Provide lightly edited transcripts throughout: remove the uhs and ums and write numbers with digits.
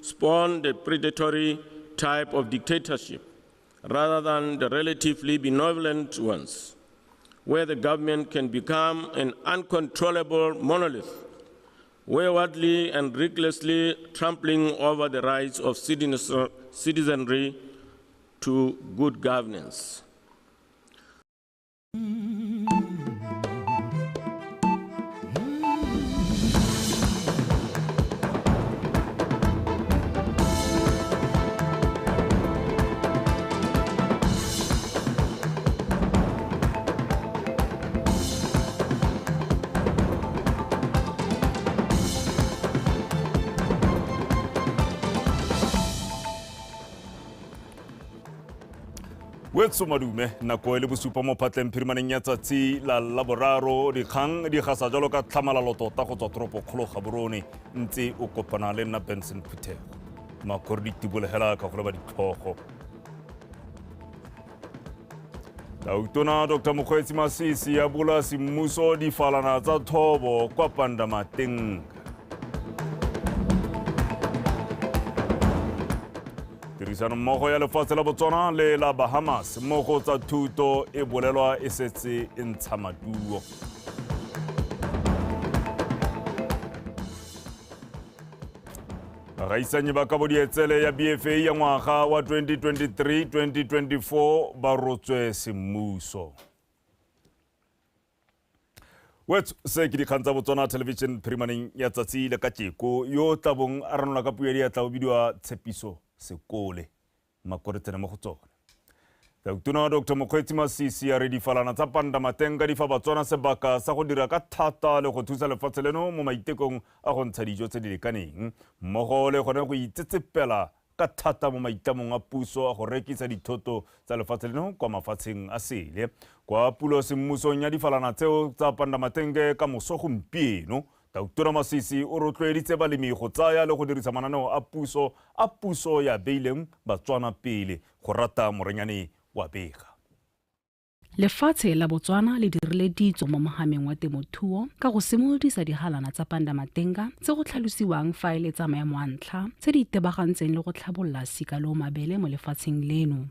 spawn the predatory type of dictatorship rather than the relatively benevolent ones, where the government can become an uncontrollable monolith, waywardly and recklessly trampling over the rights of citizenry to good governance. Wetso madume nako e le bosupa mo phatleng phirimaneng ya tsatsi la laboraro dikgang di gasa jalo ka tlhamalalo tota go tswa toropokgolo Gaborone ntse o kopana le nna Benson Phuthego makgoro di tibolegela ka go leba ditlhogo. Tautona Dr. Mokgweetsi Masisi a bula semmuso difalana tsa thobo kwa Pandamateng. Tirisanommogo ya lefatshe la Botswana le la Bahamas mo go tsa thuto e bolelwa e setse e ntsha maduo. Bagaisanyi ba kabo dietsele ya BFA ya ngwaga wa 2023-2024 ba rotswe semmuso. Wetso se ke dikgang tsa Botswana Television phirimaneng ya tsatsi le kajeko yo tlabong a ranola ka puo ya diatla o bidiwa Tshepiso Sekole makore tsena mo go tsone. Tautona Dr. Mokgweetsi Masisi a re difalana tsa Pandamatenga di fa Batswana sebaka sa go dira ka thata le go thusa lefatshe leno mo maitekong a go ntsha dijo tse di lekaneng mmogo le gone go itsetsepela ka thata mo maitlamong a puso a go rekisa dithoto tsa lefatshe leno kwa mafatsheng a sele. Kwa pulo semmusong ya difalana tseo tsa Pandamatenge ka moso gompieno, Tautona Masisi o rotloeditse balemi go tsaya le go dirisa mananeo a puso ya beileng Batswana pele go rata morenyane wa bega. Lefatshe la Botswana le dirile ditso mo mohameng wa temothuo ka go simolodisa dihalana tsa Pandamatenga tse go tlhalosiwang fa e le tsa maemo a ntlha tse di itebagantseng le go tlhabolla sika loo mabele mo lefatsheng leno.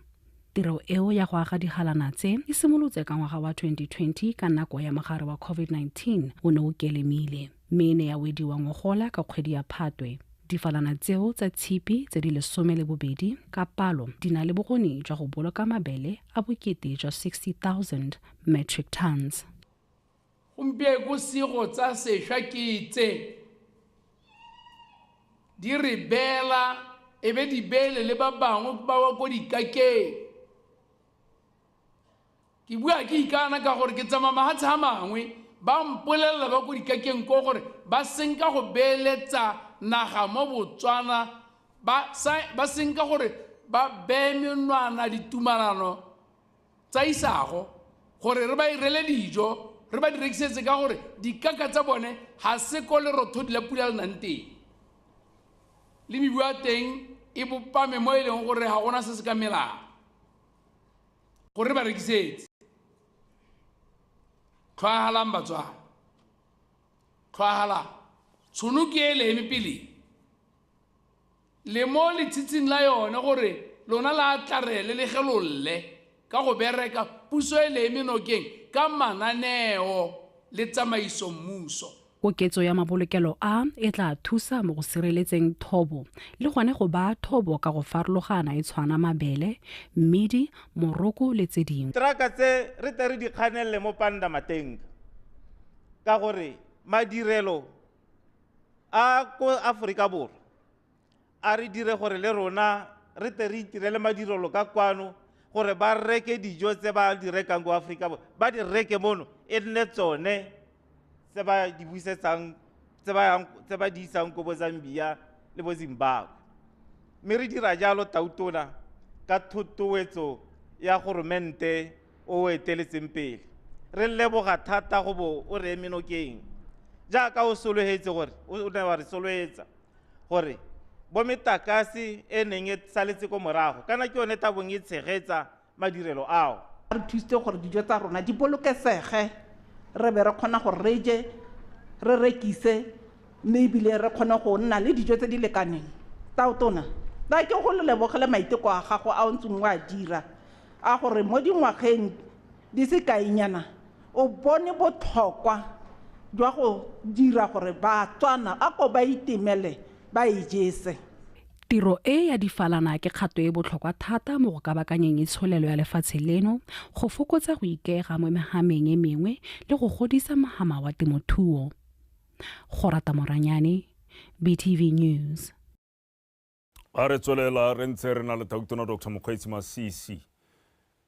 Tiro eo ya go aga dihalana tse e simolotse ka ngwaga wa 2020 ka nako ya mogare wa COVID-19 o ne o kelemile, mme e ne ya wediwa ngogola ka kgwedi ya Phatwe. Difalana tseo tsa tshipi tse di 12 ka palo di na le bokgoni jwa go boloka mabele a bokete jwa 60,000 metric tons. Gompieko sego tsa sešwa ke tse di re beela e be di beele le ba bangwe ba wa ko dikakeng. Ke bua ke ikana ka gore ke tsamaya mahatshe a mangwe ba mpolelela ba ko dikakeng ko gore ba senka go beeletsa naga mo Botswana, ba senka gore ba beye menwana ditumalano tsa isago gore re ba irele dijo re ba di rekisetse ka gore dikaka tsa bone ga se ko lerothodi la pula le nang teng le mebu ya teng e bopame mo e leng gore ga gona se se ka melang gore re ba rekisetse. Tlhwagalang Batswana, tlhwagalang. Tshono ke e le eme pele le mo letshitshing la yone gore lona la tlarele le gelolle ka go bereka puso e le eme nokeng ka mananeo le tsamaiso mmuso. Koketso ya mabolokelo a e tla thusa mo go sireletseng thobo le gone go baya thobo ka go farologana e tshwana mabele, mmidi, moroko le tse dingwe. Traka tse re tle re di kganelele mo Pandamatenga ka gore madirelo a ko Aforika Borwa a re dire gore le rona re tle re itirele madirelo ka kwano gore ba reke dijo tse ba di rekang ko Aforika Borwa ba di reke mono e nne tsone tse ba di busetsang tse ba di isang ko bo Zambia le bo Zimbabwe. Mme re dira jalo Tautona ka thotloetso ya goromente o eteletseng pele. Re leboga thata go bo o re eme nokeng jaaka o sologetse gore o ne wa re soloetsa gore bo metakase e neng e saletse ko morago kana ke yone tabong e tshegetsa madirelo ao. Re thusitse gore dijo tsa rona di bolokesege, re be re kgona gore re je, re rekise, mme ebile re kgone go nna le dijo tse di lekaneng. Tautona, ba ke go lebogele maiteko a gago a o ntseng o a dira a gore mo dingwageng di se kaenyana o bone botlhokwa jwa go dira gore Batswana a ko ba itemele ba ijese. Tiro e ya difalana ke kgato e botlhokwa thata mo go kabakanyeng itsholelo ya lefatshe leno, go fokotsa go ikaega mo mehameng e mengwe le go godisa mohama wa temothuo. Gorata Moranyane, BTV News. A re tswelela re ntse re na le Tautona Dr. Mokgweetsi Masisi.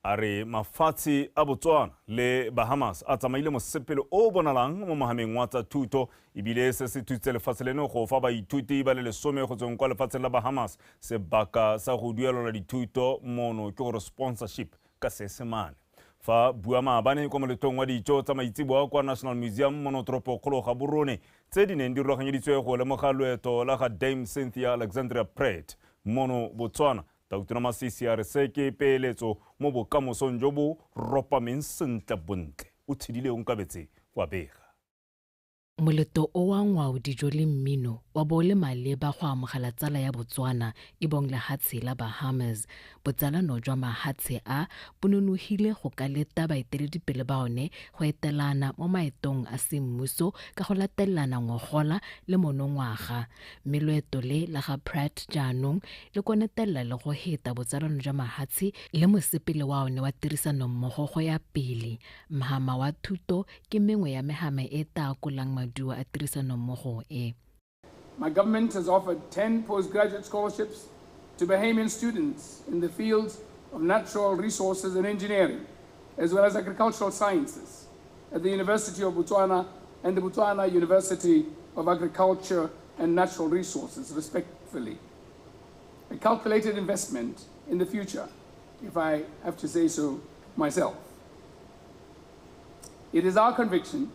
A re mafatshe a Botswana le Bahamas a tsamaile mosepele o bonalang mo mohameng wa tsa thuto, ebile se se thusitse lefatshe leno go fa baithuti ba le 10 go tsweng kwa lefatsheng la Bahamas sebaka sa go duelelwa dithuto mono, ke gore sponsorship ka Seesemane. Fa bua maabane kwa moletlong wa dijo tsa maitseboa kwa National Museum mono toropokgolo Gaborone, tse di neng di rulaganyeditswe go lemoga loeto la ga Dame Cynthia Alexandria Pratt mono Botswana, Tautona Masisi a re se ke peeletso mo bokamosong jo bo ropameng sentle bontle. O tshedile o nkabetse wa bega. Moleto o wa ngwao, dijo le mmino wa bo le maleba go amogela tsala ya Botswana e bong lehatshe la Bahamas. Botsalano jwa mahatshe a bo nonogile go ka leta baeteledipele ba one go etelana mo maetong a semmuso ka go latelelana ngogola le monongwaga, mme loeto le la ga Pratt jaanong le konetelela le go heta botsalano jwa mahatshe le mosepele wa one wa tirisanommogo go ya pele. Mhama wa thuto ke mengwe ya mehama e taakolang maduo a tirisanommogo e. My government has offered 10 postgraduate scholarships to Bahamian students in the fields of natural resources and engineering, as well as agricultural sciences at the University of Botswana and the Botswana University of Agriculture and Natural Resources, respectively. A calculated investment in the future, if I have to say so myself. It is our conviction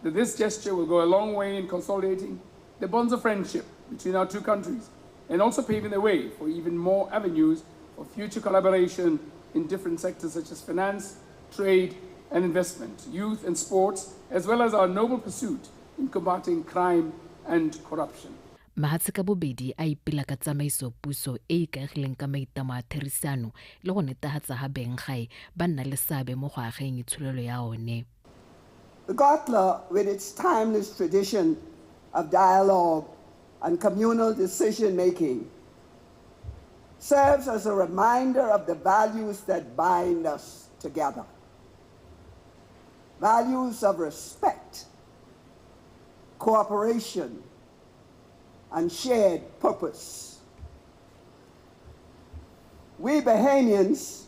that this gesture will go a long way in consolidating the bonds of friendship between our two countries and also paving the way for even more avenues for future collaboration in different sectors such as finance, trade, and investment, youth and sports, as well as our noble pursuit in combating crime and corruption. Mahatshe ka bobedi a ipela ka tsamaiso puso e ikaegileng ka maitamo a therisano le go netefatsa ga beng gae ba nna le seabe mo go ageng itsholelo ya one. The Kgotla, with its timeless tradition of dialogue and communal decision-making, serves as a reminder of the values that bind us together. Values of respect, cooperation, and shared purpose. We Bahamians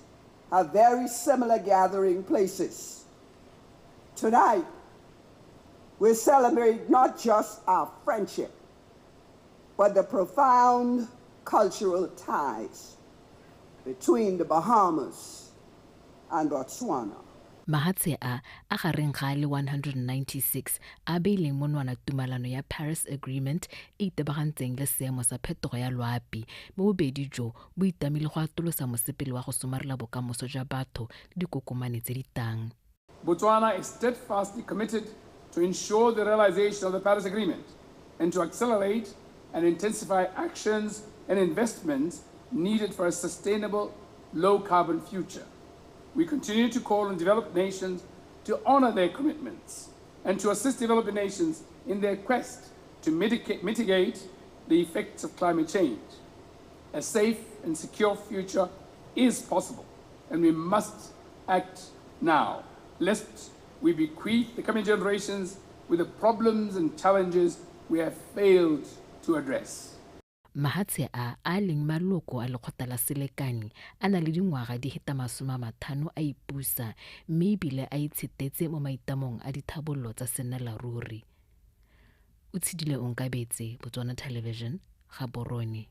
have very similar gathering places. Tonight, we celebrate not just our friendship, but the profound cultural ties between the Bahamas and Botswana. Mahatshe a gareng ga le 196 a beileng monwana tumalano ya Paris Agreement e itebagantseng le seemo sa phetogo ya loapi, mme bobedi jo bo itamile go atolosa mosepele wa go somarela bokamoso jwa batho le dikokomane tse di tang. Botswana is steadfastly committed to ensure the realization of the Paris Agreement and to accelerate and intensify actions and investments needed for a sustainable, low-carbon future. We continue to call on developed nations to honor their commitments and to assist developing nations in their quest to mitigate the effects of climate change. A safe and secure future is possible, and we must act now, lest we bequeath the coming generations with the problems and challenges we have failed to address. Mahatshe a a leng maloko a lekgotla la selekane a na le dingwaga di heta 50 a ipusa, mme ebile a itshetetse mo maitamong a dithabollo tsa sennelaruri. O tshedile Onkabetse, Botswana Television, Gaborone.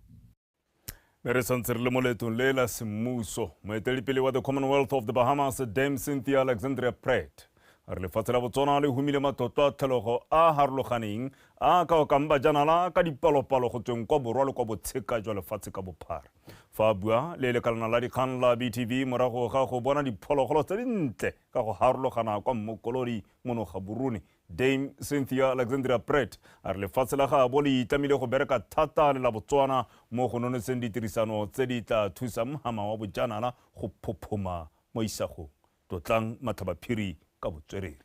Mme re santse re le mo leetong le la semmuso. Moeteledipele wa the Commonwealth of the Bahamas, Dame Cynthia Alexandria Pratt, a re lefatshe la Botswana le humile matlotlo a tlholego a harologaneng a ka okang bajanala ka dipalopalo go tsweng kwa borwa le kwa botsheka jwa lefatshe ka bophara. Fa a bua le lekalana la dikgang la BTV morago ga go bona diphologolo tse dintle ka go harologana kwa Mmokolodi mono Gaborone, Dame Cynthia Alexandria Brett a re lefatshe la gaabo le itlamile go bereka thata le la Botswana mo go nonotsheng ditirisano tse di tla thusang mohama wa bojanala go phophoma mo isagong. Tlotlang Matlhabaphiri ka botswerere.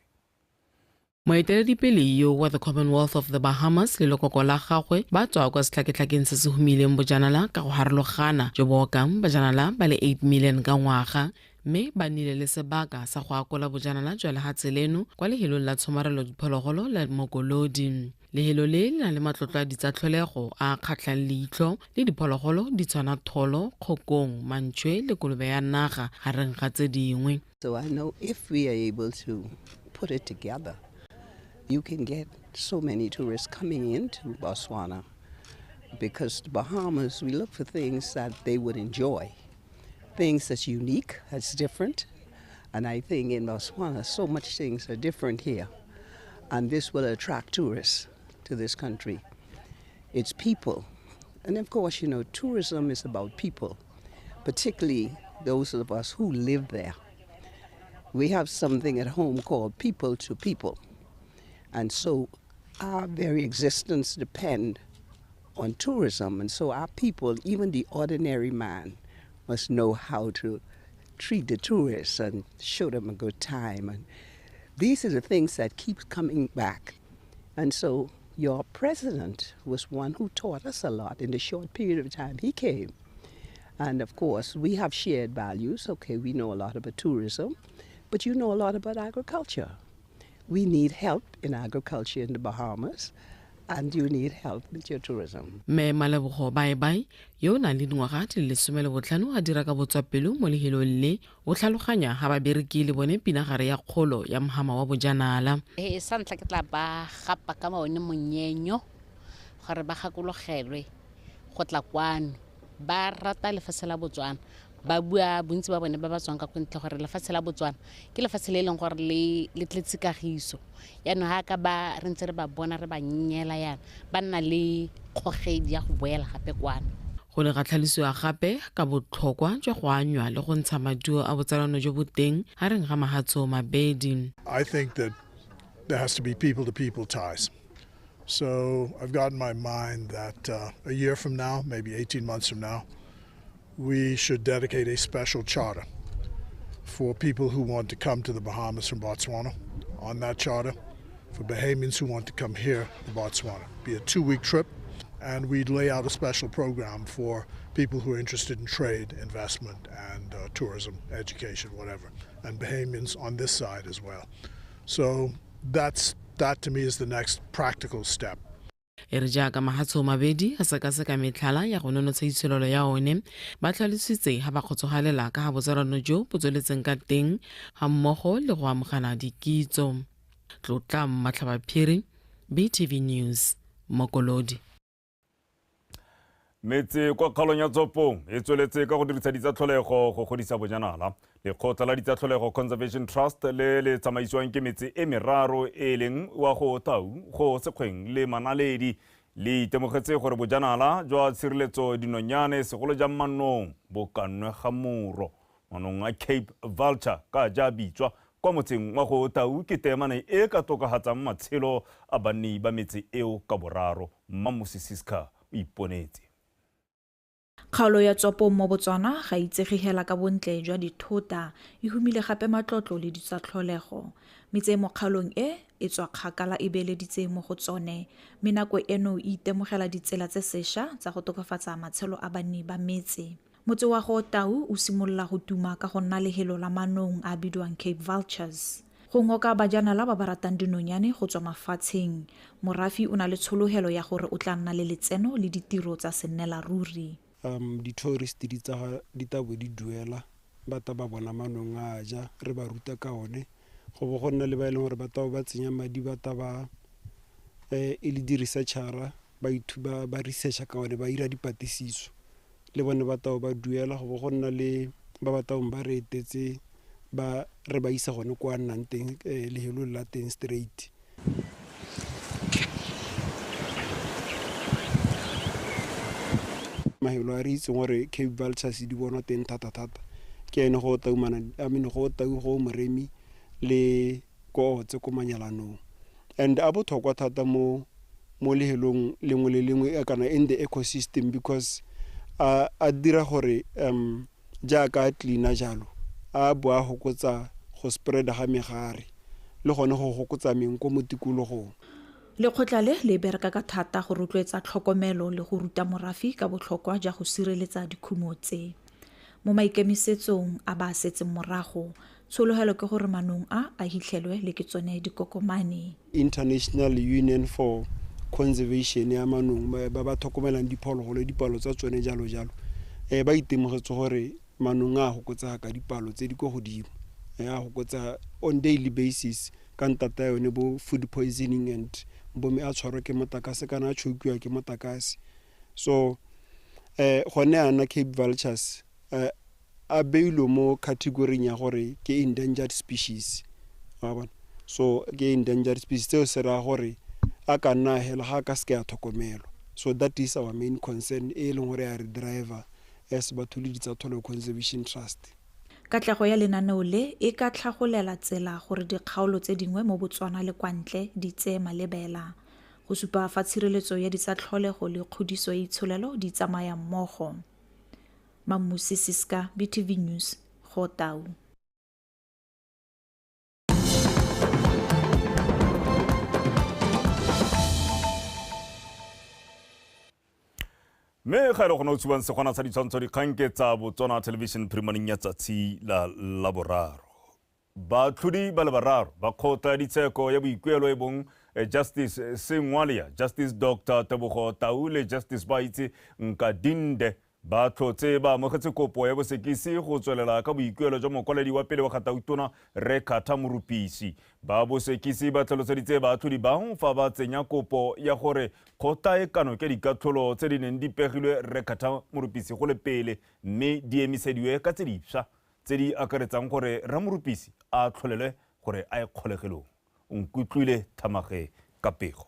Moeteledipele yo wa the Commonwealth of the Bahamas le lekoko la gagwe ba tswa kwa setlhaketlhakeng se se humileng bojanala ka go harologana jo bo okang bajanala ba le 8 million ka ngwaga, mme ba nnile le sebaka sa go akola bojanala jwa lehatshe leno kwa lehelong la tshomarelo diphologolo la Mokolodi. Lehelo le le na le matlotlo a ditsatlholego a a kgatlhang leitlho le diphologolo di tshwana tholo, kgokong, mantšhwe le kolobe ya naga gareng ga tse dingwe. So I know if we are able to put it together, you can get so many tourists coming into Botswana, because the Bahamas, we look for things that they would enjoy, things that's unique, that's different. And I think in Botswana, so much things are different here. And this will attract tourists to this country. It's people. And of course, you know, tourism is about people, particularly those of us who live there. We have something at home called people to people. And so our very existence depends on tourism. And so our people, even the ordinary man, must know how to treat the tourists and show them a good time. And these are the things that keep coming back. And so your president was one who taught us a lot in the short period of time he came. And of course, we have shared values. Okay, we know a lot about tourism, but you know a lot about agriculture. We need help in agriculture in the Bahamas, and you need help with your tourism. Mme Malebogo Bye-bye, yo o nang le dingwaga di le 15 a dira ka botswapelo mo lehelong le, o tlhaloganya ga babereki le bone pinagare ya kgolo ya mohama wa bojanala. E sa ntlha ke tla ba gapa ka one monyenyo gore ba gakologelwe go tla kwano. Ba rata lefatshe la Botswana. Ba bua bontsi ba bone ba ba tswang ka kwa ntle gore lefatshe la Botswana ke lefatshe le e leng gore le tletse kagiso. Yaanong ga ka ba re ntse re ba bona re ba nyenyela yana, ba nna le kgogedi ya go boela gape kwano. Go ne ga tlhalosiwa gape ka botlhokwa jwa go anywa le go ntsha maduo a botsalano jo bo teng gareng ga mahatsho mabedi. I think that there has to be people-to-people ties. So I've got in my mind that a year from now, maybe 18 months from now, we should dedicate a special charter for people who want to come to the Bahamas from Botswana. On that charter, for Bahamians who want to come here to Botswana. Be a 2-week trip, and we'd lay out a special program for people who are interested in trade, investment, and tourism, education, whatever, and Bahamians on this side as well. So that to me is the next practical step. E re jaaka mahatsho mabedi a sekaseka metlhala ya go nonotsha itsholelo ya one, ba tlhalositse ga ba kgotsogalela ka ga botsalano jo bo tsweletseng ka teng ga mmogo le go amogana dikitso. Tlotlang Matlhabaphiri, BTV News, Mokolodi. Metse kwa kgaolong ya Tsopong e tsweletse ka go dirisa ditsatlholego go godisa bojanala. Lekgotla la Ditsatlholego Conservation Trust le le tsamaisiwang ke metse e meraro e leng wa go Tau, go Sekgweng le Manaledi le itemogetse gore bojanala jwa tshireletso dinonyane segolo jang manong bo ka nwega moro. Manong a Cape Vulture ka ja bitswa kwa motseng wa go Tau ke temane e ka tokafatsang matshelo a banni ba metse eo ka boraro. Mmamosi Siska o iponetse. Kgaolo ya Tsopong mo Botswana ga itsege hela ka bontle jwa dithota, e humile gape matlotlo le ditsatlholego. Metse mo kgaolong e e tswa kgakala e beeleditse mo go tsone, mme nako eno e itemogela ditsela tse sešwa tsa go tokafatsa matshelo a banni ba metse. Motse wa go Tau o simolola go tuma ka go nna lehelo la manong a bidiwang Cape Vultures. Go ngoka bajanala ba ba ratang dinonyane go tswa mafatsheng. Morafi o na le tshologelo ya gore o tla nna le letseno le ditiro tsa sennela ruri. Di-tourist di tla bo di duela, ba ta ba bona manong a ja, re ba ruta ka one. Go bo go nna le ba e leng gore ba ta ba tsenya madi, ba ta ba e le di-researchera, ba researcha ka one, ba ira dipatlisiso le bone ba ta ba duela. Go bo go nna le ba ba taong ba re etetse, ba re ba isa gone kwa nnang teng, lehelong la teng straight. Mahelo a re itseng gore Cape Vultures di bonwa teng thata-thata ke ene go Taumana, I mean go Tau, go Moremi le ko Otse ko Manyalanong. And a botlhokwa thata mo lehelong lengwe le lengwe kana in the ecosystem, because a dira gore jaaka a cleaner jalo a bo a hokotsa go spread ga megare le gone go hokotsa menko mo tikologong. Lekgotla le le bereka ka thata go rotloetsa tlhokomelo le go ruta morafe ka botlhokwa jwa go sireletsa dikhumo tse. Mo maikemisetsong a ba setseng morago, tshologelo ke gore manong a a hitlhelwe le ke tsone dikokomane. International Union for Conservation ya manong ba ba tlhokomelang diphologolo dipalo tsa tsone jalo jalo, ba itemogetse gore manong a hokotsa ka dipalo tse di ko godimo, a hokotsa on daily basis ka ntata yone bo food poisoning and bo me a tshwarwa ke motakase kana a chokiwa ke motakase. So gone ana Cape Vultures a beilwe mo category ya gore ke endangered species, wa bona. So ke endangered species seo se raya gore a ka nna hela ga ka se ke a tlhokomelwa. So that is our main concern e leng gore ya re driver as batho le ditsa tlholego Conservation Trust. Katlego ya lenaneo le e ka tlhagolela tsela gore dikgaolo tse dingwe mo Botswana le kwa ntle di tseye malebela, go supa fa tshireletso ya ditsa tlholego le kgodiso ya itsholelo di tsamaya mmogo. Mammusi Siska, BTV News, Gotau. Mme ga re gone o tshubang segwana sa ditshwantsho dikgang ke tsa Botswana Television phirimaneng ya tsatsi la Laboraro. Baatlhodi ba le bararo ba kgotla ya ditsheko ya boikuelo e bong Justice Sengwalia, Justice Dr. Tebogo Tau le Justice Baitse Nkadinde ba tlhotse ba amogetse kopo ya bosekisi go tswelela ka boikuelo jwa mokwaledi wa pele wa ga Tautona Rre Carter Morupisi. Ba bosekisi ba tlhaloseditse baatlhodi bao fa ba tsenya kopo ya gore kgotla e kanoke dikatlholo tse di neng di pegilwe Rre Carter Morupisi go le pele, mme di emisediwe ka tse difsa tse di akaretsang gore Rre Morupisi a tlholelwe gore a ye kgolegelong. Nkutlwile Thamage ka pego.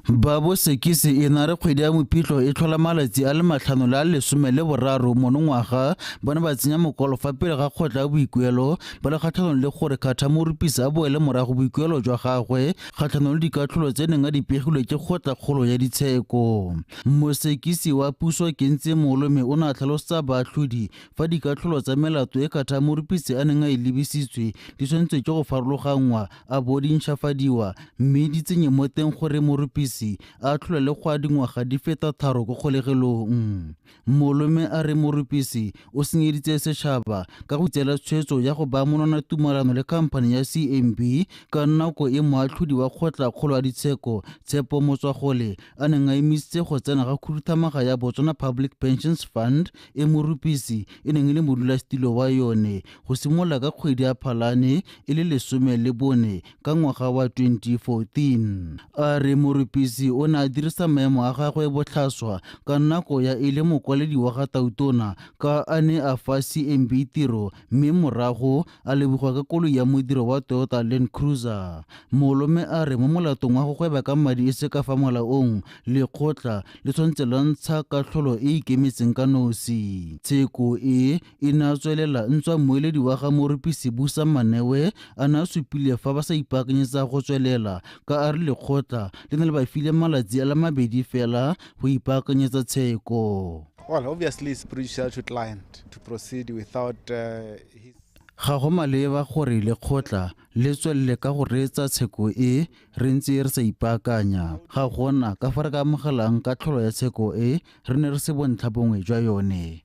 Ba bosekisi e na re kgwedi ya Mopitlo e tlhola malatsi a le 5 le a 13 monongwaga, ba ne ba tsenya mokwalo fa pele ga kgotla ya boikuelo ba le kgatlhanong le gore Carter Morupisi a boele morago boikuelo jwa gagwe kgatlhanong le dikatlholo tse neng a di pegilwe ke kgotlakgolo ya ditsheko. Mosekisi wa puso Kentse Molome o ne a tlhalosetsa baatlhodi fa dikatlholo tsa melato e Carter Morupisi a neng a e lebisitswe di tshwanetswe ke go farologanngwa a bo di ntšhafadiwa mme di tsenye mo teng gore Morupisi a tlholele go a dingwaga di feta 3 ko kgolegelong. Molome a re Morupisi o senyeditse setšhaba ka go tseela tshwetso ya go baya monwana tumalano le khamphane ya CMB ka nako e moatlhodi wa kgotlakgolo ya ditsheko Tshepo Motswagole a neng a emisitse go tsena ga khuduthamaga ya Botswana Public Pensions Fund e Morupisi e neng e le modulasetilo wa yone go simolola ka kgwedi ya Phalane e le 14 ka ngwaga wa 2014. A re Morupisi o ne a dirisa maemo a gagwe botlhaswa ka nako ya e le mokwaledi wa ga Tautona ka a ne a fa CMB tiro mme morago a lebogwa ka koloi ya modiro wa Toyota Land Cruiser. Molome a re mo molatong wa go gweba ka madi e se ka fa molaong, lekgotla le tshwanetse la ntsha katlholo e ikemetseng ka nosi. Tsheko e e ne a tswelela ntswa mmueledi wa ga Morupisi Busa Manewe a ne a supile fa ba sa ipaakanyetsa go tswelela ka a re lekgotla le ne le ba file malatsi a le 2 fela go ipaakanyetsa tsheko. Well, obviously it's prejudicial to client to proceed without his. Ga go maleba gore lekgotla le tswelele ka go reetsa tsheko e re ntse re sa ipaakanya. Ga gona ka fa re ka amogelang katlholo ya tsheko e re ne re se bontlha bongwe jwa yone.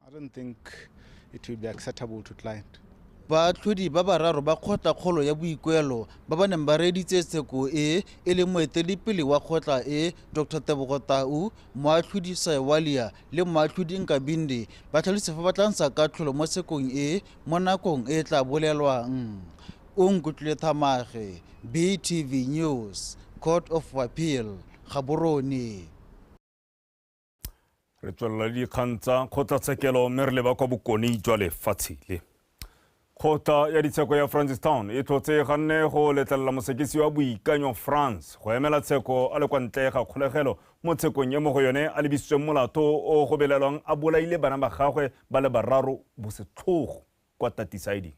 I don't think it will be acceptable to client. Baatlhodi ba bararo ba kgotlakgolo ya boikuelo ba ba neng ba reeditse tsheko e e leng moeteledipele wa kgotla e Dr. Tebogo Tau, moatlhodi Saiwalia le moatlhodi Nkabinde ba tlhalositse fa ba tla ntsha katlholo mo tshekong e mo nakong e tla bolelwang. Onkutlwile Thamage, BTV News, Court of Appeal, Gaborone. Re tswelela le dikgang tsa kgotlatshekelo mme re leba kwa bokone jwa lefatshe le. Kgotla ya ditsheko ya Francistown e tlhotse ganne go letlelela mosekisi wa Boikanyo France go emela tsheko a le kwa ntle ga kgolegelo mo tshekong e mo go yone a lebisitsweng molato o go belelwang a bolaile bana ba gagwe ba le bararo bosetlhogo kwa Tatisiding.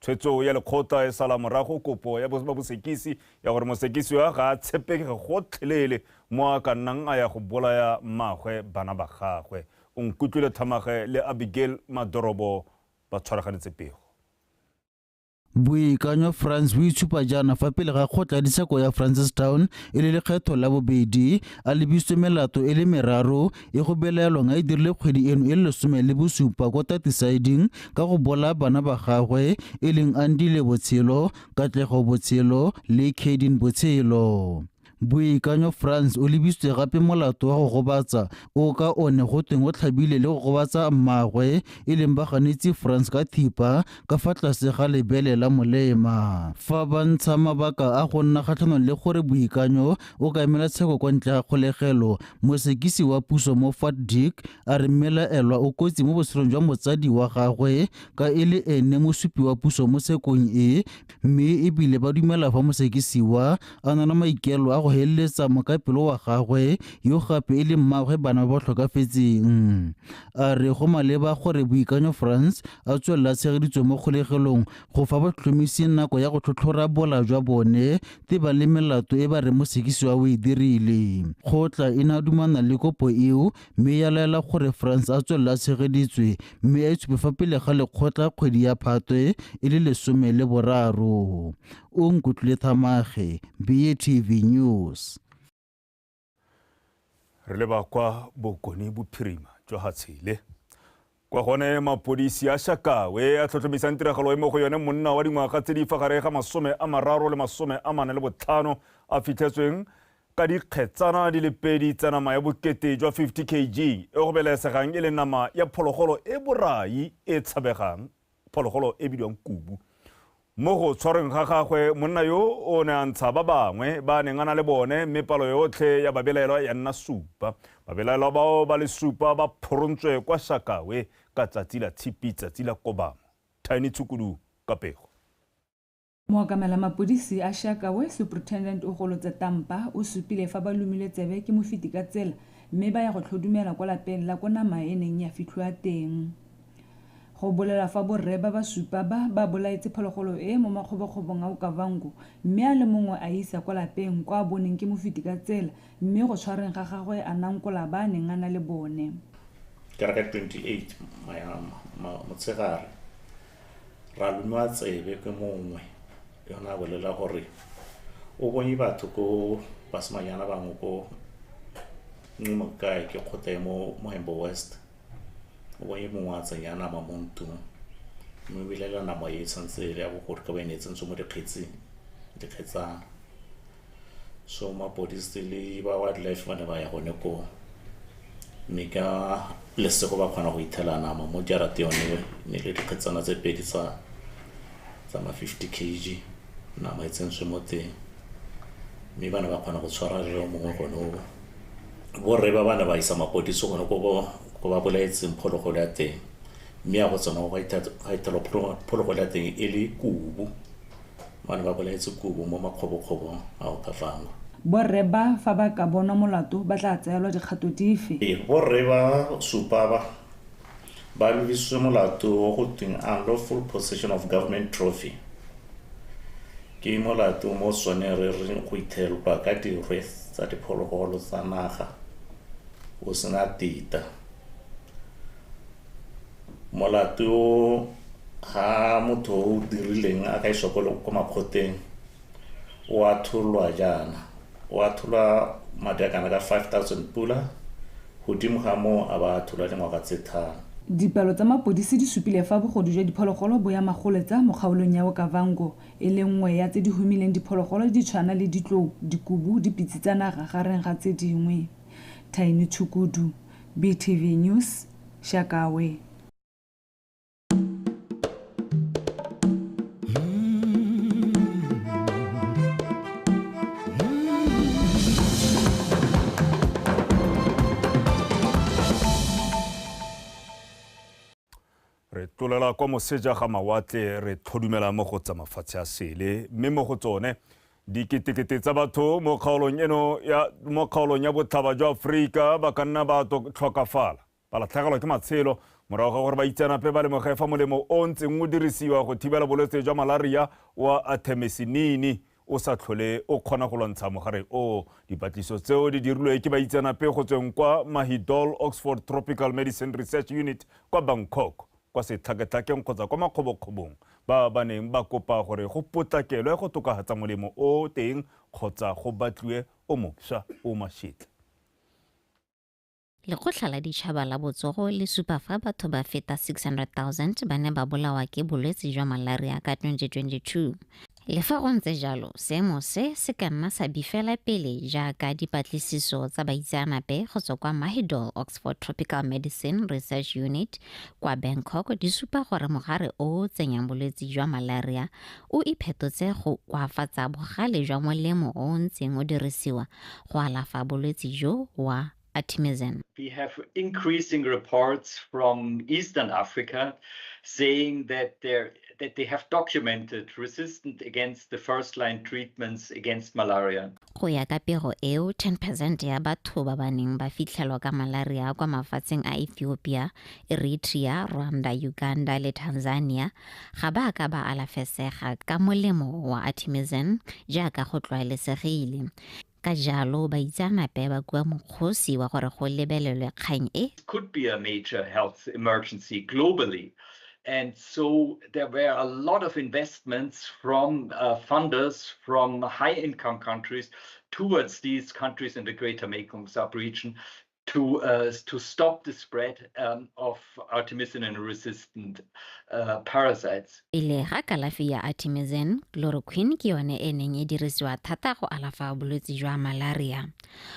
Tshwetso ya lekgotla e sala morago kopo ya bosekisi ya gore mosekisiwa ga a tshepege gotlhelele mo a ka nnang a ya go bolaya mmagwe bana ba gagwe. O nkutlwile Thamage le Abigail Madorobo ba tshwaraganetse pego. Boikanyo France bo itshupa jaana fa pele ga kgotla ya ditsheko ya Francistown e le lekgetho la bobedi a lebisitswe melato e le meraro e go belaelwang a e dirile kgwedi eno e le 17 kwa Tatisiding ka go bolaya bana ba gagwe e leng Andile Botshelo, Katlego Botshelo le Kadin Botshelo. Boikanyo France o lebisitswe gape molato wa go gobatsa o ka one go tweng o tlhabile le go gobatsa mmagwe e leng Baganetsi France ka thipa ka fa tlase ga lebele la molema. Fa ba ntsha mabaka a go nna kgatlhanong le gore Boikanyo o ka emela tsheko kwa ntle ga kgolegelo, mosekisi wa puso Moffat Dick a re mmelaelwa o kotsi mo botshelong jwa motsadi wa gagwe ka e le ene mosupi wa puso mo tshekong e, mme ebile ba dumela fa mosekisiwa a na le maikaelelo a go heleletsa mokapelo wa gagwe yo gape e le mmagwe bana ba ba tlhokafetseng. A re go maleba gore Boikanyo France a tswelela a tshegeditswe mo kgolegelong go fa batlhotlhomisi nako ya go tlhotlhora bola jwa bone tebang le melato e ba reng mosekisiwa o e dirile. Kgotla e ne a dumana le kopo eo mme ya laela gore France a tswelela a tshegeditswe mme a itshupe fa pele ga lekgotla kgwedi ya Phatwe e le 13. O nkutlwile Thamage, BATV News. Re leba kwa Bokone Bophirima jwa Hatshele. Kwa gone mapodisi a Shakawe a tlhotlhomisang tiragalo e mo go yone monna wa dingwaga tse di fa gare ga 30 le 45 a fitlhetsweng ka dikgetsana di le pedi tsa nama ya bokete jwa 50 kg e go belaesegang e le nama ya phologolo e borai e tshabegang, phologolo e bidiwang kubu. Mo go tshwarweng ga gagwe monna yo o ne a ntsha ba bangwe ba neng a na le bone mme palo yotlhe ya babelaelwa ya nna 7. Babelaelwa bao ba le 7 ba phorontswe kwa Shakawe ka tsatsi la Tshipi, tsatsi la Kobamo. Tiny Tshukudu ka pego. Mookamela mapodisi a Shakawe, Superintendent Ogolotse Tampa, o supile fa ba lomile tsebe ke mofeti ka tsela mme ba ya go tlhodumela kwa lapeng la ko nama e neng ya fitlhiwa teng. Go bolela fa borre ba ba supa ba ba bolaetse phologolo e mo makgobokgobong a Okavango mme a le mongwe a isa kwa lapeng kwa a boneng ke mofeti ka tsela mme go tshwareng ga gagwe a nankola ba a neng a na le bone. Ke re ka 28 motshegare ra lomiwa tsebe ke mongwe yona a bolela gore o bonye batho ko basimanyana bangwe ko Nqimokae ke kgotla e mo Mohembo West. O bonye mongwe a tsenya nama mo ntlong mme o bilela nama e tshwanetse e le ya bogodu ka bo e ne e tsentswe mo dikgetsing, dikgetsana. So mapodisi le ba wildlife ba ne ba ya gone koo mme ka lesego ba kgona go ithela nama mo jarate yone ne le dikgetsana tse pedi tsa ma 50 kg nama e tsentswe mo teng mme ba ne ba kgona go tshwara le mongwe gone o. Borre ba ne ba isa mapodisi gone ko ba bolaetseng phologolo ya teng mme ya go tsena go ithelwa phologolo ya teng e le kubu. Ba ne ba bolaetse kubu mo makgobokgobong a Okavango. Borre ba fa ba ka bonwa molato ba tla tseelwa dikgato dife? Ee, borre ba supa ba ba lebisitswe molato o go tweng unlawful possession of government trophy. Ke molato mo sone re reng go ithelwa ka dirwe tsa diphologolo tsa naga o sena teta. Molato o ga motho o dirileng a ka iswa ko makgoteng o a tholwa jaana, o a tholwa madi a kana ka 5,000 pula godimo ga moo a ba tholwa dingwaga tse 5. Dipalo tsa mapodisi di supile fa bogodu jwa diphologolo bo ya magoletsa mo kgaolong ya Okavango e le nngwe ya tse di humileng diphologolo di tshwana le ditlou, dikubu, dipitse tsa naga gareng ga tse dingwe. Tiny Tshukudu, BTV News, Shakawe. Re tlolela kwa moseja ga mawatle re tlhodumela mo go tsa mafatshe a sele mme mo go tsone diketekete tsa batho mo kgaolong eno ya mo kgaolong ya botlhaba jwa Afrika ba ka nna ba tlhokafala ba latlhegelwa ke matshelo morago ga gore baitseanape ba lemoge fa molemo o ntseng o dirisiwa go thibela bolwetse jwa malaria wa artemisinin o sa tlhole o kgona go lwantsha mogare o. Dipatlisiso tseo di dirilwe ke baitseanape go tsweng kwa Mahidol Oxford Tropical Medicine Research Unit kwa Bangkok, kwa setlhaketlhakeng kgotsa kwa makgobokgobong, ba ba neng ba kopa gore go potlakelwe go tokafatsa molemo o teng kgotsa go batliwe o mošwa o mašetla. Lekgotla la Ditšhaba la Botsogo le supa fa batho ba feta 600,000 ba ne ba bolawa ke bolwetse jwa malaria ka 2022. Le fa go ntse jalo, seemo se se ka nna sa bifela pele jaaka dipatlisiso tsa baitseanape go tswa kwa Mahidol Oxford Tropical Medicine Research Unit kwa Bangkok di supa gore mogare o o tsenyang bolwetse jwa malaria o iphetotse go koafatsa bogale jwa molemo o o ntseng o dirisiwa go alafa bolwetse jo wa artemisinin. We have increasing reports from Eastern Africa saying that they have documented resistance against the first-line treatments against malaria. Go ya ka pego eo, 10% ya batho ba ba neng ba fitlhelwa ka malaria kwa mafatsheng a Ethiopia, Eritrea, Rwanda, Uganda le Tanzania ga ba ka ba alafesega ka molemo wa artemisinin jaaka go tlwaelesegile. Ka jalo baitseanape ba kua mokgosi wa gore go lebelelwe kgang e. It could be a major health emergency globally. And so there were a lot of investments from funders from high-income countries towards these countries in the Greater Mekong sub-region to stop the spread of artemisinin-resistant parasites. Pele ga kalafi ya artemisinin, chloroquine ke yone e neng e dirisiwa thata go alafa bolwetse jwa malaria.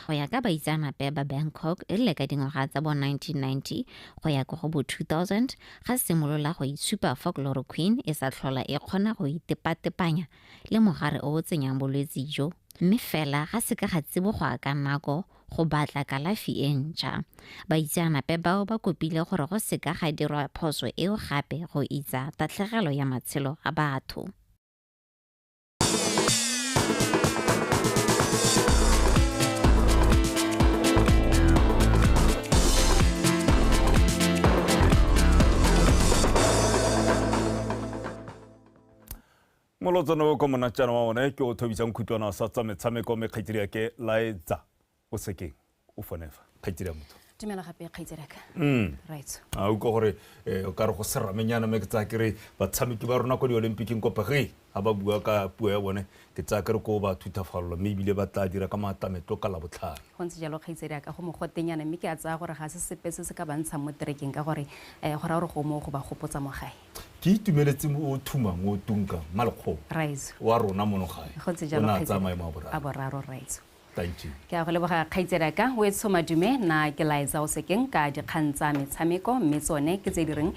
Go ya ka baitseanape ba Bangkok, e rile ka dingwaga tsa bo 1990 go ya ko go bo 2000 ga simolola go itshupa fa chloroquine e sa tlhola e kgona go itepatepanya le mogare o o tsenyang bolwetse jo, mme fela ga se ka ga tsibogwa ka nako go batla kalafi e ntšha. Baitseanape bao ba kopile gore go seka ga dirwa phoso eo gape go itsa tatlhegelo ya matshelo a batho. Molotsano ko monatjana wa one ke o thobisang khutlwana sa tsa metshameko mme kgaitsedi ya ke Laetsa o sekeng o fonefa kgaitsedi ya motho. Dumela gape kgaitsedi ya ka. Right. A utlwa gore o ka re go seramenyana mme ke tsaya ke re batshameki ba rona ko di-Olympic-ing ko Paris ga ba bua ka puo ya bone ke tsaya ke re ko ba thutafallo mme ebile ba tla dira ka maatametlo ka Labotlhano. Go ntse jalo kgaitsedi ya ka, go mogotenyana mme ke a tsaya gore ga se sepe se se ka ba ntshang mo terekeng ka gore go raya gore go mo go ba gopotsa mo gae. Ke itumeletse o thumang o tunkang Malekgomo wa rona mono gae. Go ntse jalo O ne a tsaya maemo a boraro. A boraro, Raitso. Thank you. Ke a go leboga kgaitsedi ya ka, o etsho madume na ke Laetsa o sekeng ka dikgang tsa metshameko mme tsone ke tse di reng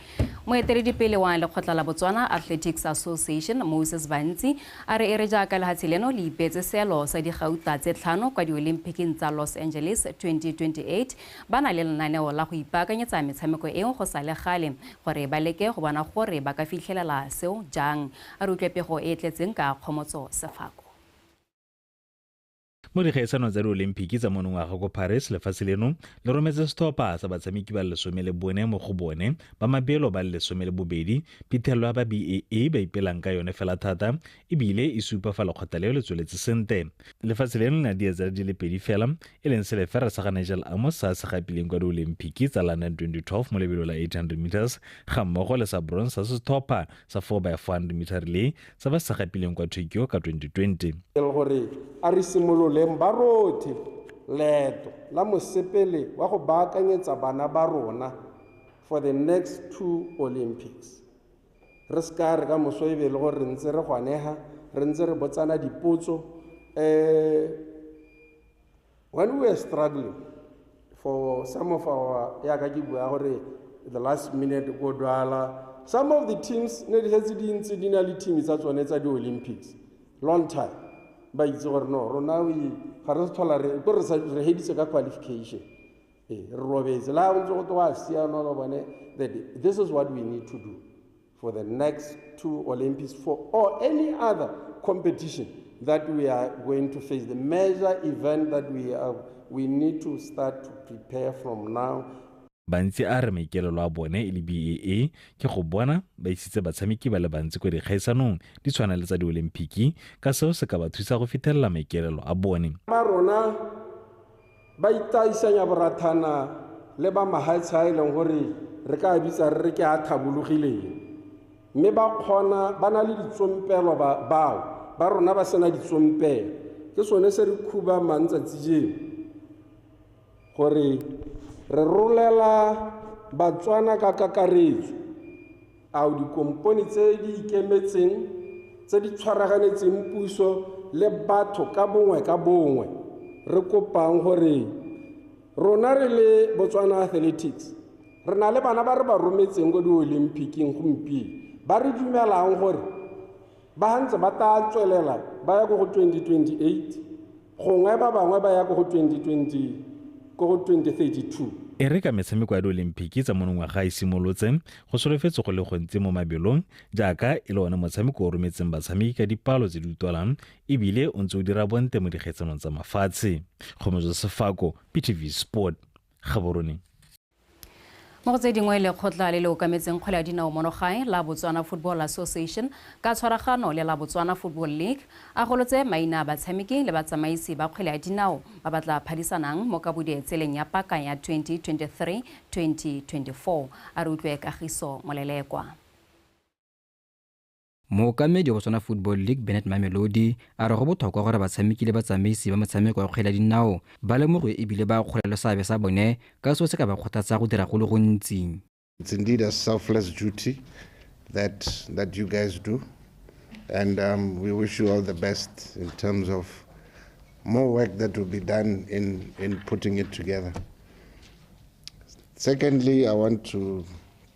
moeteledipele wa lekgotla la Botswana Athletics Association Moses Bantsi a re e re jaaka lehatshe leno le ipeetse seelo sa digauta tse 5 kwa di-Olympic-ing tsa Los Angeles 2028 ba na le lenaneo la go ipaakanyetsa metshameko eo go sa le gale gore ba leke go bona gore ba ka fitlhelela seo jang. A re utlwe pego e e tletseng ka Kgomotso Sefako. Mo dikgaisanong tsa di-Olympic tsa monongwaga ko Paris, lefatshe leno le rometse setlhopha sa batshameki ba 14 mo go bone ba mabelo ba 12. Phitlhelelo ya ba BAA ba ipelang ka yone fela thata ebile e supa fa lekgotla leo le tsweletse sente. Lefatshe leno le na dietsela di le 2 fela, e leng selefera sa ga Nigel Amos sa se gapileng kwa di-Olympic tsa London 2012 mo lebelo la 800 meters ga mmogo le sa bronze sa setlhopha sa 4x400 meter relay sa ba se gapileng kwa Tokyo ka 2020. E le gore a re simololeng ba rothe leeto la mosepele wa go baakanyetsa bana ba rona for the next 2 Olympics. Re se ka re ka moso e be le gore re ntse re gwanega, re ntse re botsana dipotso. When we were struggling for some of our, yaka ke bua gore the last minute go dwala, some of the teams ne di setse di ntse di na le team tsa tsone tsa di-Olympics long time. Ba itse gore no rona ga re thola re ko re heditse ka qualification, re robetse la o ntse go twa siana ba bone that this is what we need to do for the next 2 Olympics for or any other competition that we are going to face, the major event that we need to start to prepare from now. Bantsi a re maikelelo a bone e le BAA ke go bona ba isitse batshameki ba le bantsi ko dikgaisanong di tshwana le tsa diolimpiki, ka seo se ka ba thusa go fitlhelela maikelelo a bone. Ba rona ba itaisanya borathana le ba mahatshe a e leng gore re ka bitsa re re ke a thabologileng, mme ba kgona ba na le ditsompelo, bao ba rona ba sena ditsompelo. Ke sone se re khubamang tsatsi jeno gore re rolela Batswana ka kakaretso, ao dikompone tse di ikemetseng, tse di tshwaraganetseng puso le batho ka bongwe ka bongwe, re kopang gore rona re le Botswana Athletics re na le bana ba re ba rometseng ko di-Olympic-ing gompieno, ba re dumelang gore ba ntse ba tla tswelela ba ya ko go 2028, gongwe ba bangwe ba ya ko go 2020, ko go 2032. E re ka metshameko ya diolimpiki tsa monongwaga e simolotse, go solofetse go le gontsi mo mabelong, jaaka e le one motshameko o rometseng batshameki ka dipalo tse di utlwalang, ebile o ntse o dira bonte mo dikgaitsanong tsa mafatshe. Kgomotso Sefako, PTV Sport, Gaborone. Mo go tse dingwe, lekgotla le le okametseng kgwele ya dinao mono gae la Botswana Football Association ka tshwaragano le la Botswana Football League a golotse maina a batshameki le batsamaisi ba kgwele ya dinao ba ba tla phadisanang mo kabodietseleng ya paka ya 2023-2024. A re utlwe Kagiso Molelekwa. Mookamedi wa Botswana Football League Bennett Mamelodi a re go botlhokwa gore batshameki le batsamaisi ba motshameko wa kgwele ya dinao ba lemogwe ebile ba kgolelwe seabe sa bone, ka seo se ka ba kgothatsa go dira go le gontsi. It's indeed a selfless duty that you guys do, and we wish you all the best in terms of more work that will be done in putting it together. Secondly, I want to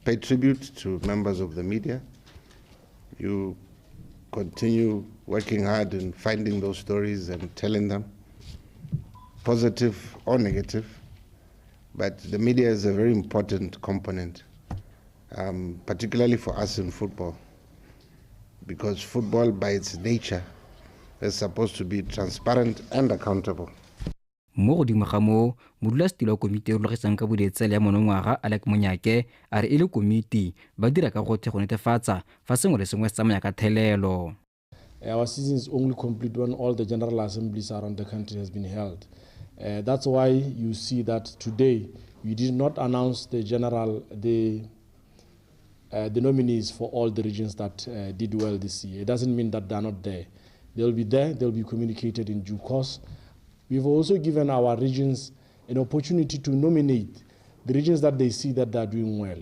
pay tribute to members of the media. You continue working hard in finding those stories and telling them, positive or negative. But the media is a very important component, particularly for us in football, because football by its nature is supposed to be transparent and accountable. Mo godimo ga moo, modulasetilo wa komiti e rulagisang ka boditsele ya monongwaga Alec Monyake a re e le komiti ba dira ka gotlhe go netefatsa fa sengwe le sengwe se tsamaya ka thelelo. Our season is only complete when all the general assemblies around the country has been held. That's why you see that today we did not announce the nominees for all the regions that did well this year. It doesn't mean that they're not there. They'll be there, they'll be communicated in due course. We've also given our regions an opportunity to nominate the regions that they see that they're doing well.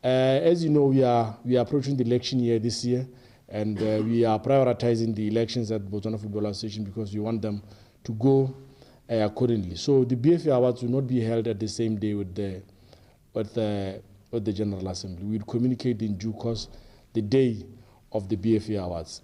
As you know, we are approaching the election year this year, and we are prioritizing the elections at Botswana Football Association because we want them to go accordingly. So the BFA Awards will not be held at the same day with the General Assembly. We will communicate in due course the day of the BFA Awards.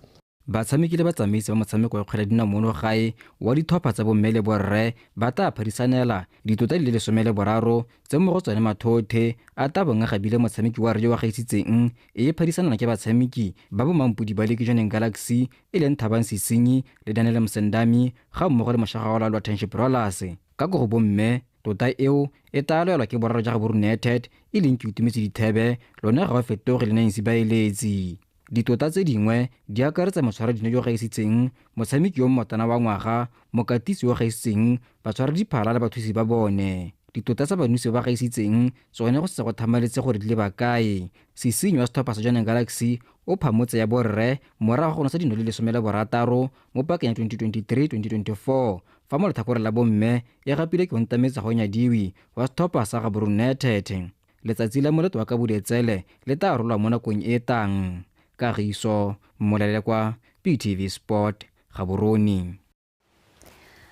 Batshameki le batsamaisi ba motshameko wa kgwele dinao mono gae wa ditlhopha tsa bomme le borre ba tla phadisanela ditota di le 13, tse mo go tsone Mathothe a tla bong a gabile motshameki wa rre wa gaisitseng e phadisanana ke batshameki ba bo Mampudi ba Leke Jwaneng Galaxy e leng Thabang Sesinyi le Daniel Msendami, ga mmogo le mošagaola lwa Township Rollers. Ka ko go bomme, tota eo e tla lwelwa ke boraro ja Gaborone United e leng Ke Itumetse Dithebe, lone ga ba fetoge le Nancy Baeletsi. Ditota tse dingwe di akaretsa motshwaradino yo gaisitseng, motshameki yo mmotana wa ngwaga, mokatisi yo gaisitseng, batshwaradiphala le bathusi ba bone. Ditota tsa banosi ba gaisitseng tsone go setse go thamaletse gore di le bakae. Sesenyi wa setlhopha sa Jwaneng Galaxy o phamotse ya borre morago go nosa dino le 16 mo pakeng ya 2023-2024, fa mo letlhakoreng la bomme e gapile ke Ontametse Gonyadiwe wa setlhopha sa Gaborone United. Letsatsi la moleto wa kabodetsele le tla rolwa mo nakong e e tlang. Kagiso Molelekwa, PTV Sport, Gaborone.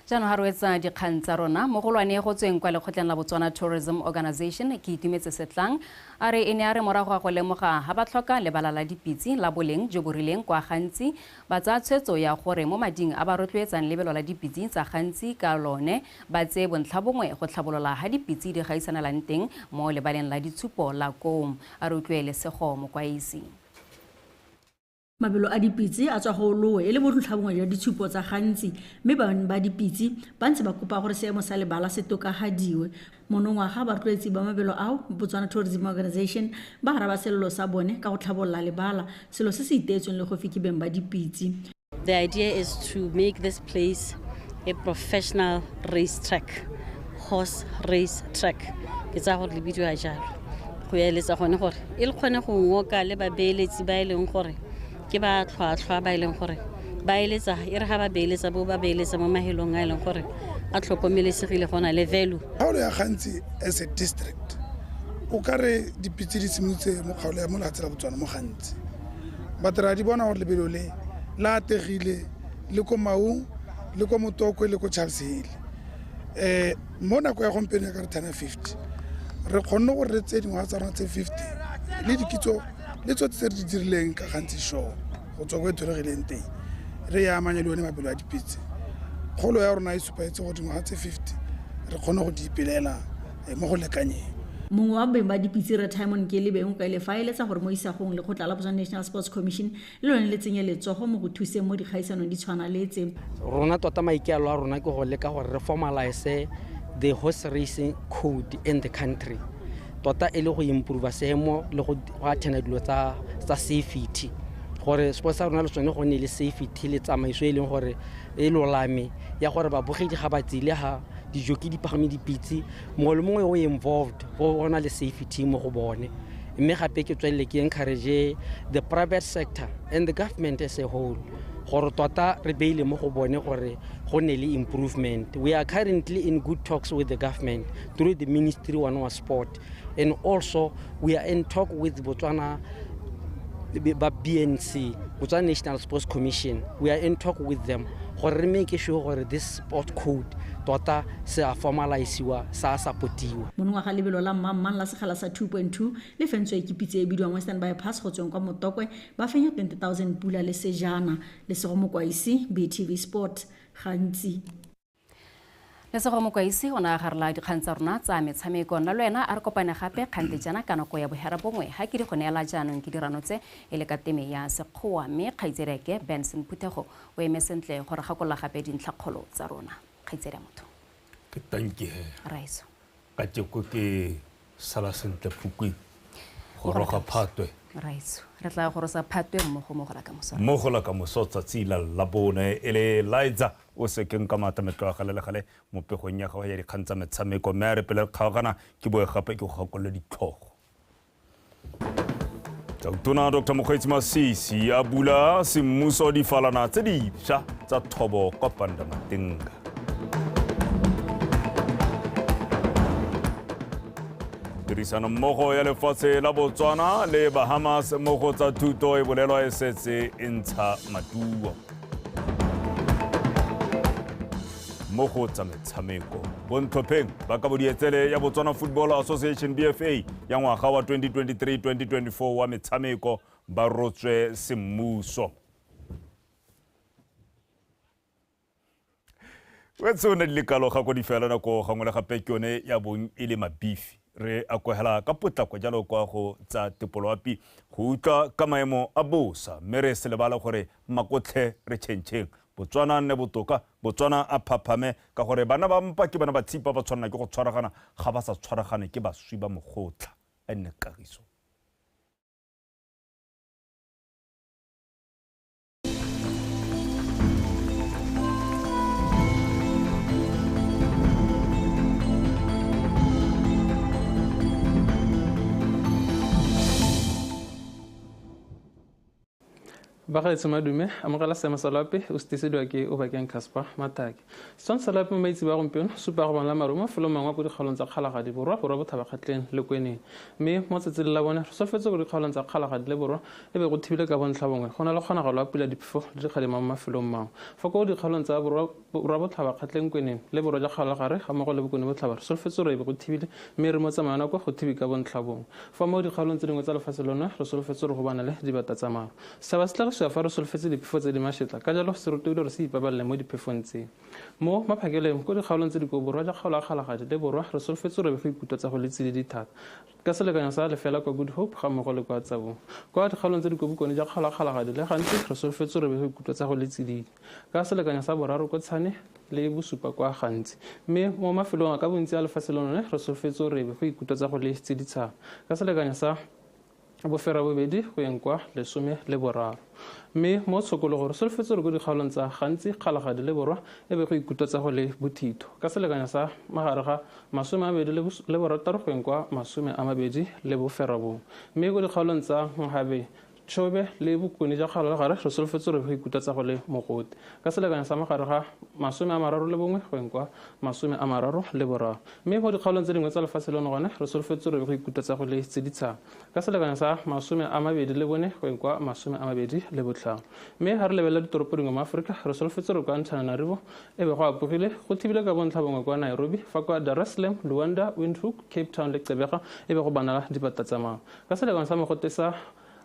Jaanong ga re wetsa dikgang tsa rona, mogolwane go tsweng kwa lekgotleng la Botswana Tourism Organization Ke Itumetse Setlang a re e ne a re morago ga go lemoga ga ba tlhoka lebala la dipitse la boleng jo bo rileng kwa Gantsi, ba tsaya tshwetso ya gore mo mading a ba rotloetsang lebelo la dipitse tsa Gantsi ka lone, ba tseye bontlhabongwe go tlhabolola ga dipitse di gaisanelang teng mo lebaleng la ditshupo la koo. A re utlwe Lesego Mokwaisi. Mabelo a dipitse a tswa go lowe e le bontlhabongwe jwa ditshupo tsa gantsi, mme bangwe ba dipitse ba ntse ba kopa gore seemo sa lebala se tokafadiwe. Monongwaga barotloetsi ba mabelo ao, Botswana Tourism Organisation, ba araba selelo sa bone ka go tlhabolola lebala, selo se se iteetsweng le go ke beng ba dipitse. The idea is to make this place a professional race track, horse race track. Ke tsaya gore le bidiwa jalo. Go eletsa gone gore e le kgone go ngoka le babeeletsi ba e leng gore ke ba tlhwatlhwa, ba e leng gore ba eletsa e re ga ba beeletsa bo ba beeletsa mo mahelong a e leng gore a tlhokomelesegile, go na le value. Kgaolo ya Gantsi as a district, o ka re dipitse di simolotse mo kgaolo ya mo lefatshe la Botswana mo Gantsi, but ra di bona gore lebelo le la ategile le ko Maung le ko Motokwe le ko Charles Hill. Mo nako ya gompieno ya ka re turn 50, re kgonne gore re tseye dingwaga tsa rona tse 50 le dikitso le tsotlhe tse re di dirileng ka Gantsi Show go tswa ko e tholegileng teng, re ya amanya le one mabelo a dipitse. Kgolo ya rona e supaetse gore dingwaga tse 50 re kgone go di ipelela mo go lekanyeng. Mongwe wa beng ba dipitse, Re Timon Kelebeng, o kaile fa eletsa gore mo isagong lekgotla la Botswana National Sports Commission le lone le tsenye letsogo mo go thuseng mo dikgaisanong di tshwana le tse. Rona tota maikaelelo a rona ke go leka gore re formalise the horse racing code in the country, tota e le go improve seemo le go attenda dilo tsa safety, gore sports sa rona le tsone go nne le safety le tsamaiso e leng gore e lolame ya gore babogedi ga ba tsile ga dijoki di pagame dipitse, mongwe le mongwe o involved go na le safety mo go bone. Mme gape ke tswelele ke encourage the private sector and the government as a whole gore tota re beile mo go bone gore go nne le improvement. We are currently in good talks with the government through the Ministry wa Sport, and also we are in talk with Botswana ba BNC, Botswana National Sports Commission. We are in talk with them gore re make sure gore this sport code tota se a formalisiwa, sa supportiwa. Monongwaga lebelo la mmangmang la segala sa 2.2 le fentswe ke pitse e bidiwang Western Bypass go tsweng kwa Motokwe, ba fenya 20,000 pula le sejana. Lesego Mokwaisi, BTV Sport, Gantsi. Lesego Mokwaisi o ne a garela dikgang tsa rona tsa metshameko. Nna le wena a re kopane gape kgante jaana ka nako ya 9:30 ga ke di go neela jaanong ke dirano tse e le ka teme ya Sekgowa, mme kgaitsediake Benson Phuthego o eme sentle gore gakolola gape dintlhakgolo tsa rona. Kgaitsedi ya motho. Ke tanki he. Raiso. Ka teko ke sala sentle Phukwi. Goroga Phatwe. Raiso. Re tla gorosa Phatwe mmogo mo go la kamoso. Mo go la kamoso tsatsi la Labone e le Liza o se keng ka maatla metlo a gale le gale mo pegong ya gago ya dikgang tsa metshameko, mme a re pele re kgaogana ke boe gape ke go gakolole ditlhogo. Tautona Dr. Mokgweetsi Masisi a bula semmuso difalana tse dišwa tsa thobo kwa Pandamatenga. Tirisanommogo ya lefatshe la Botswana le Bahamas mo go tsa thuto e bolelwa e setse e ntsha maduo. Mo go tsa metshameko, bontlhopheng ba kabodietsele ya Botswana Football Association BFA ya ngwaga wa 2023-2024 wa metshameko ba rotswe semmuso. Wetso ne di lekalo ga ko di fela nako gangwe le gape ke yone ya bong e le mabifi. Re akwegela ka potlako jalo kwa go tsa tepoloapi go utlwa ka maemo a bosa, mme re se lebala gore makotlhe re tšhentšheng. Botswana nne botoka, Botswana a phaphame ka gore bana ba mpa ke bana ba tshipa ba tshwanela ke go tshwaragana, ga ba sa tshwaragane ke baswi ba mogotla. A nne kagiso. Bagaetsho madume, amogela seemo sa loapi o se tisediwa ke Obakeng Casper Matake. Setswana sa loapi mo maitse ba gompieno supa go bonala maru mo mafelong mangwe a ko dikgaolong tsa Kgalagadi Borwa, Borwa Botlhaba Kgatleng le Kweneng. Mme mo tsatsing la bone re solofetse ko dikgaolong tsa Kgalagadi le Borwa e be go thibile ka bontlha bongwe go na le kgonagalo ya pula diphefo le dikgadima mo mafelong mangwe. Fa ko dikgaolong tsa Borwa Botlhaba Kgatleng Kweneng le Borwa jwa Kgalagare ga mmogo le Bokone Botlhaba re solofetse gore e be go thibile mme re mo tsamaya nako go thibi ka bontlha bongwe. Fa mo dikgaolong tse dingwe tsa lefatshe lona re solofetse gore go bana le dibata tsa maru. Setšhaba se tla tlhalosiwa fa re solofetse diphefo tse di mašetla, ka jalo se rotloediwa gore se ipabalele mo diphefong tse. Mo maphakeleng ko dikgaolong tse di ko borwa jwa kgaolo ya Kgalagadi le borwa re solofetse gore go ikutlwa tsa go le tsididi thata ka selekanyo sa lefela kwa Good Hope ga mmogo le kwa Tsabong. Kwa dikgaolong tse di ko bokone jwa kgaolo ya Kgalagadi le gantsi re solofetse gore go ikutlwa tsa go le tsididi ka selekanyo sa boraro ko Tshane le bosupa kwa Gantsi. Mme mo mafelong a ka bontsi a lefatshe lone re solofetse gore go ikutlwa tsa go le tsiditshana ka selekanyo sa 8 go yeng kwa 13. Mme mo tshokologo re solofetse gore ko dikgaolong tsa Gantsi, Kgalagadi le Borwa e be go ikutlwa tsa go le bothitho ka selekanyo sa magare ga 26 go yeng kwa 29. Mme ko dikgaolong tsa Mhabe, Chobe le bokone jwa kgaolo gare re solofetse gore go ikutlwa tsa go le mogote ka selekanyo sa magare ga 31 go yeng kwa 33. Mme mo dikgaolong tse dingwe tsa lefatshe leno gone re solofetse gore go ikutlwa tsa go le tsiditshana ka selekanyo sa 24 go yeng kwa 25. Mme ga re lebelela ditoropo dingwe mo Aforika re solofetse gore kwa Antananarivo e be go apogile go thibile ka bontlha bongwe kwa Nairobi, fa kwa Dar es Salaam, Luanda, Windhoek, Cape Town le Gqeberha e be go banala dipata tsa maru ka selekanyo sa mogote sa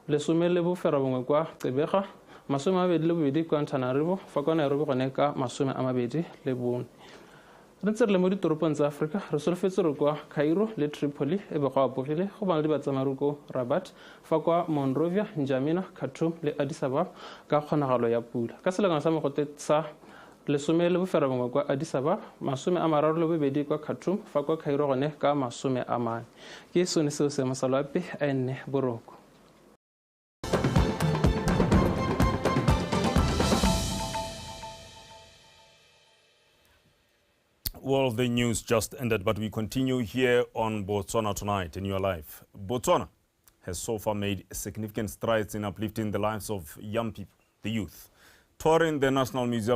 19 kwa Gqeberha, 22 kwa Antananarivo, fa kwa Nairobi gone ka 24. Re ntse re le mo ditoropong tsa Aforika re solofetse gore kwa Cairo le Tripoli e be go apogile go bana le batsamaru ko Rabat, fa kwa Monrovia, N'Djamena, Khartoum le Addis Ababa ka kgonagalo ya pula ka selekanyo sa mogote sa 19 kwa Addis Ababa, 32 kwa Khartoum, fa kwa Cairo gone ka 40. Ke sone seo seemo sa loapi a nne boroko. Well, the news just ended, but we continue here on Botswana Tonight in your life. Botswana has so far made significant strides in uplifting the lives of young people, the youth. Touring the National Museum